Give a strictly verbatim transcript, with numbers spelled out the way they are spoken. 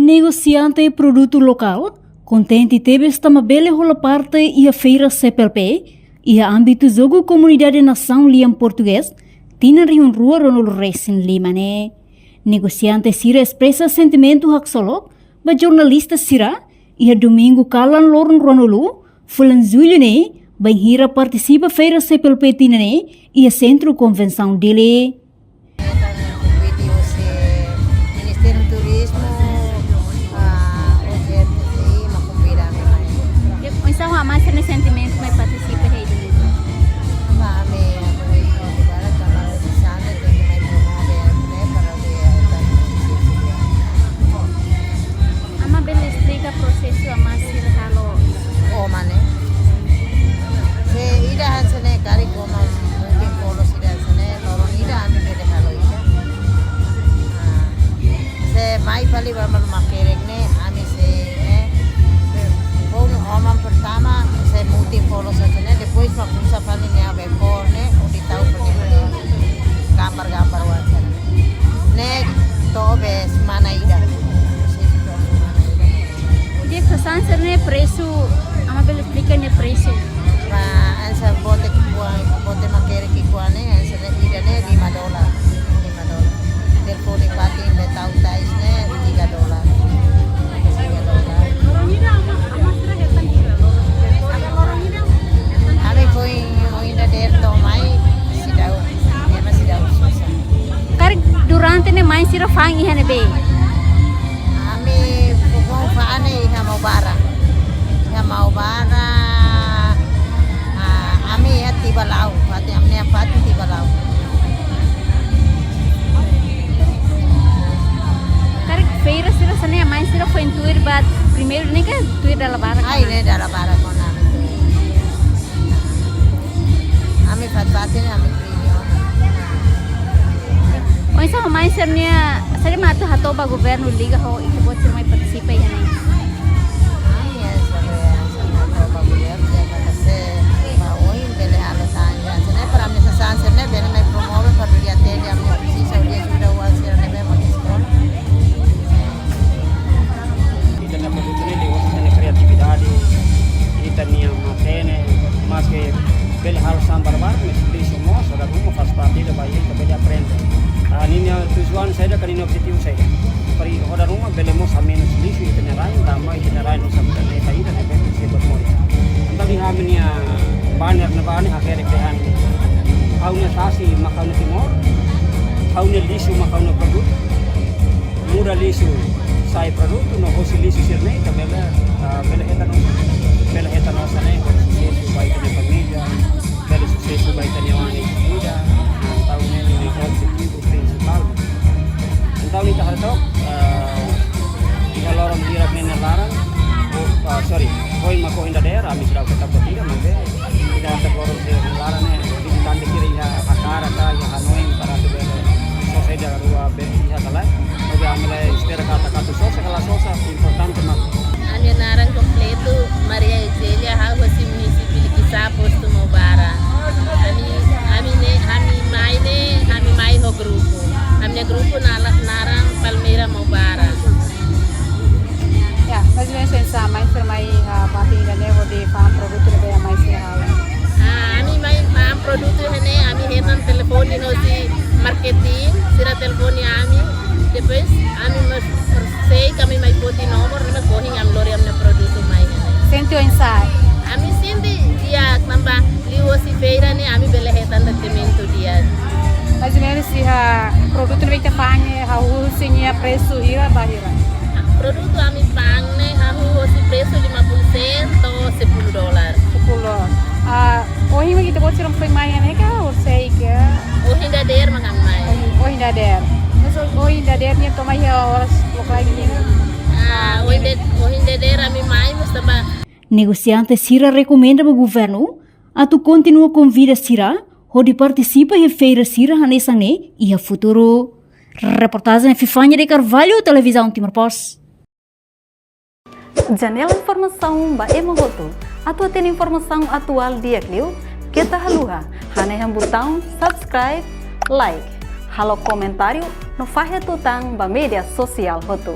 Negosiante produtu lokál kontente tebes tanba bele hola parte iha feira C P L P iha ámbitu Jogu Komunidade Nasaun Lian Portugés tinan rihun rua ruanulu resin lima ne'e. Negosiante sira espresa sentimentu haksolok ba jornalista sira iha domingu kalan loron ruanulu fulan jullu ne'e, bainhira partisipa feira C P L P tinan ne'e iha Sentru Konvensaun Dili. Vídeo se Ministériu Turizmu, ah, O G T C I, mak konvida ami mai. Oinsá ho aman sira-nia sentimentu mai partisipa iha eventu? Ami, ami, ami, ami, Aman bele esplika prosesu aman sira halo? Oh, mane. Se ida hanesan ne'e karik aman mutin follow sira hanesan ne'e, loron ida ami bele halo ida. Ah, se mai fali ba malu makerek ne'e, ami sei ne'e, se, se, bom, aman pertama, se mutin follow hanesan ne'e, depois mak uza fali ne'e, abe kor ne'e, hodi tau fali gambar-gambar hanesan ne'e. Ne'e to'o be semana ida. Dia pesan sira-nia presu, aman bele esplika nia presu. Ba, hanesan bote ki'ikoan, bote makerek ki'ikoan ne'e, hanesan ne'e ida ne'e lima dolar. Lima dolar. Telefone patin be tau tais ne'e tiga dolar. Tiga dolar. Ami foin, foin dadeer to'o mai, seidauk, ema seidauk sosa. Karik durante ne'e mai sira fa'an iha ne'ebé? Ami foin fa'an ne'e iha Maubara. Iha Maubara, ah, ami iha Tibalau, fatin ami-nia fatin Tibalau. Karik feira sira hanesan ne'e, aman sira foin tuir ba primeiru ne'e ka tuir dala barak? Ai, ne'e dala barak kona. Ami fat-fatin, ami kribi ona. Oinsá aman sira-nia, sira mak atu hato'o ba governu liga ho ita-boot sira mai partisipa iha ne'e? Ami, eh, sira, eh, sira hato'o ba governu, ya, kata se, ba oin bele halo tanya. Sira-ne'e para ami sasán, sira-ne'e bele mai promove, para bele atende ami-nia presiza, hodi ajuda oan sira ne'ebé mak eskola. Ita-nia produtu ne'e liuhosi ita-nia kriatividade, ita-nia matenek, maske bele halo sasán barbarak, mas lixu mós, dala ruma faz parte ida ba ita bele aprende. Ah, ninia tujuan saida ka ninia objetivu saida. Para dala ruma bele mós hamenus lixu ita-nia rain, tanba ita-nia rain no sabta ne'e ita ida ne'ebé presiza buat moris. Entaun iha ami-nia banner ne'ebá ne'e hakerek dehan: Ha'u-nia tasi mak ha'u-nia Timor, ha'u-nia lixu mak ha'u-nia produtu. Muda lixu sai produtu, no hosi lixu sira-ne'e ita bele, ah, bele hetan osan. Bele hetan osan ne'e, bele susesu ba ita-nia família, bele susesu ba ita-nia oan ida. Entaun ne'e, ne'e objetivu prinsipál. Entaun ita haree took, ah, iha loron hirak ne'e nia laran, oh, ah, sorry, ohin mak ohin dadeer, ami seidauk hetan buat ida, maibé ita haree took loron hirak ne'e nia laran ne'e, vizitante sira iha hakarak ka, iha hanoin para atu bele sosa ida ka rua be iha ka lae. Oke, ami la espera katak atu sosa ka la sosa, importante mak. Ami naran kompletu Maria Eugénia, ha'u hosi munisípiu Liquiçá, postu Maubara. Ami, ami ne'e, ami mai ne'e, ami mai ho grupu. Ami-nia grupu nala-, naran Palmeira Maubara. Ya, mais ou menos oinsá aman sira mai, ah, fatin ida-ne'e hodi fa'an produtu ne'ebé aman sira halo? Ah, ami mai fa'an produtu ne'e, ami hetan telefone hosi marketing, sira telefone ami. Depois ami mós sei ka ami mai foti nomor, ne'e mak ohin ami lori ami-nia produtu mai. Sente oinsá? Ami sente di'ak tanba liuhosi feira ne'e ami bele hetan trátamentu di'ak. Mais ou menos iha produtu ne'ebé ita fa'an ne'e hahú husi nia presu hira ba hira? Produtu ami fa'an ne'e hahú husi presu lima puluh sen to'o sepuluh dolar. Sepuluh. Ah, ohin mak ita-boot sira foin mai iha ne'e ka, orsida ka? Ohin dadeer mak ami mai. Ohin, ohin dadeer. Mas o-, ohin dadeer ne'e to'o mai iha oras loke lai ne'e? Ah, ohin de-, ohin dadeer ami mai, mas tanba. Negosiante sira rekomenda ba governu atu kontinua konvida sira hodi partisipa iha feira sira hanesan ne'e iha futuru. Reportajen Fifania de Carvalho, Televizaun Timor Post. Janela informasaun ba ema hotu. Atu hatene informasaun atuál di'ak liu, keta haluha hanehan butaun subscribe, like, halo komentáriu no fahe tutan ba média sosiál hotu.